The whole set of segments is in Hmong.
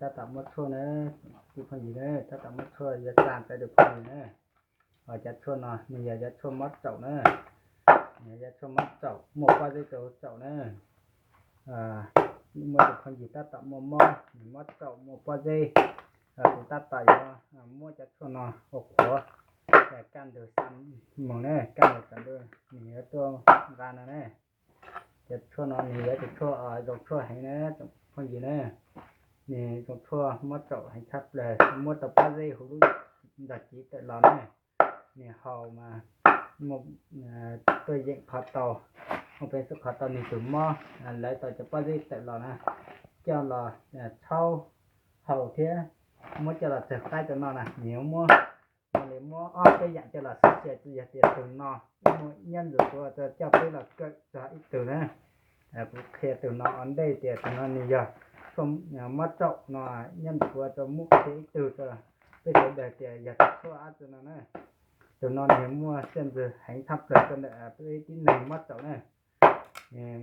Tab tom muab tshuaj na, cov phooj ywg na, tab tom muab tshuaj yuav tsa tawv rau phooj ywg na. Cov tshuaj no nws yog cov tshuaj mob tsaum na, nws yog cov tshuaj mob tsaum, muaj pob zeb rau hauv tsaum na. Muaj tus phooj ywg tab tom muaj mob, nws mob tsaum muaj pob zeb, kuv tab tom yuav muab cov tshuaj no ua qhuav, kaj ntug xa moos na, kaj ntug tam ntug nws yuav tuaj nqa no na. Cov tshuaj no nws yog cov tshuaj zoo tshuaj heev na, phooj ywg na. Nws zoo tshuaj mob tsaum heev tshaj plaws, muab tau pob zeb huv lub ntog civ tawm los na. Nws haus mas tuaj yeem qhov tau, ua peb xub qhov tau nws tus mob, lawv tau cov pob zeb tawm los na, coj los txhawb haus thiab muab coj los txawg qaib rau noj na. Nws yuav muab, nws muab ob peb yam coj los xib xyaw, tsis yog tias tus no muaj nyob ntxuav tuav coj peb los kawm txog ib tug na. Kuv qhia tus no ua ntej tias tus no nws yog tshuaj mob tsaum no, nyob ntxuav tuav muab qhia ib tug rau peb sawv daws tias yog tus tshuaj dab tsi no na. Tus no nws muaj txiaj ntsig heev tshaj plaws rau ntawm peb tib neeg mob tsaum na.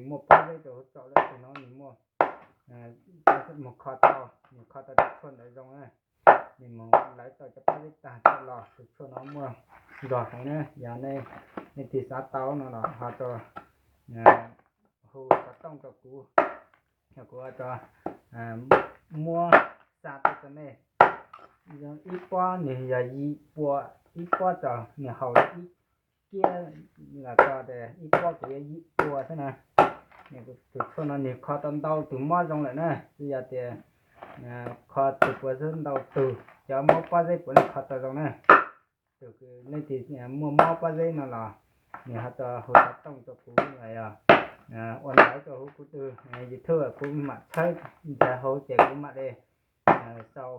Muaj pob zeb rau hauv tsaum lawm, tus no nws muaj, mus kho tau, nws kho tau tus tshuaj ntawd zoo na. Nws mus lawv tau cov pob zeb tag tawm los, tus tshuaj no muaj zog heev na. Yog nej, nej leej twg xav tau no los ho tau hu xov tooj rau kuv, kuv tau muab xa tuaj rau nej. Ib pob nws yog yim pua, ib pob tso nws haus ib kiab los tso, ib pob kuv yuav yim pua xwb na. Tus tshuaj no nws kho tau ntau tus mob zoo lawm na, tsis yog tias kho tus puav xwb, ntau tus cov mob pob zeb puav leej kho tau zoo na. Tus leej twg muaj mob pob zeb no los nws ho tau hu xov tooj rau kuv, ua ntawv rau hauv kuv tus YouTube, kuv mam tshawb ntawv hauv ces kuv mam li sau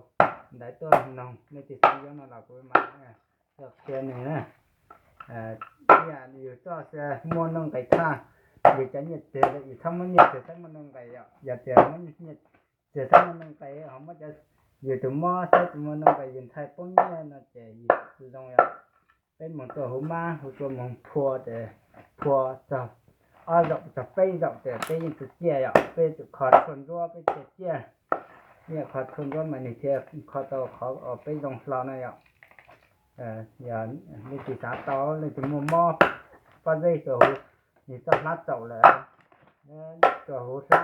ntawv tuaj noog. Nej leej twg xav yuav no los kuv mam qhia nws na. Ib yam yus txoj sia muaj nuj nqis thaj, yus cov nyiaj txiag, yus txhob muab nyiaj txiag saib muaj nuj nqis yom. Yog tias muab nyiaj txiag saib muaj nuj nqis, ho muab cov, yus tus mob saib tsis muaj nuj nqis, yus ntshai poob nyiaj no ces yus tsis zoo yom. Peb mus tua huv mab huv tsua, mus phua ces phua txog ob zaug txog peb zaug ces peb yeej tsis ciaj yom. Peb tsum kho tshuaj ntsuab peb thiaj ciaj. Yeej kho tshuaj ntsuab mas nws thiaj kho tau qhov uas peb zoo hlo na yom. Yog leej twg xav tau, leej twg muaj mob pob zeb rau huv, nws txoj hlab tsaum lawm, rau huv hlab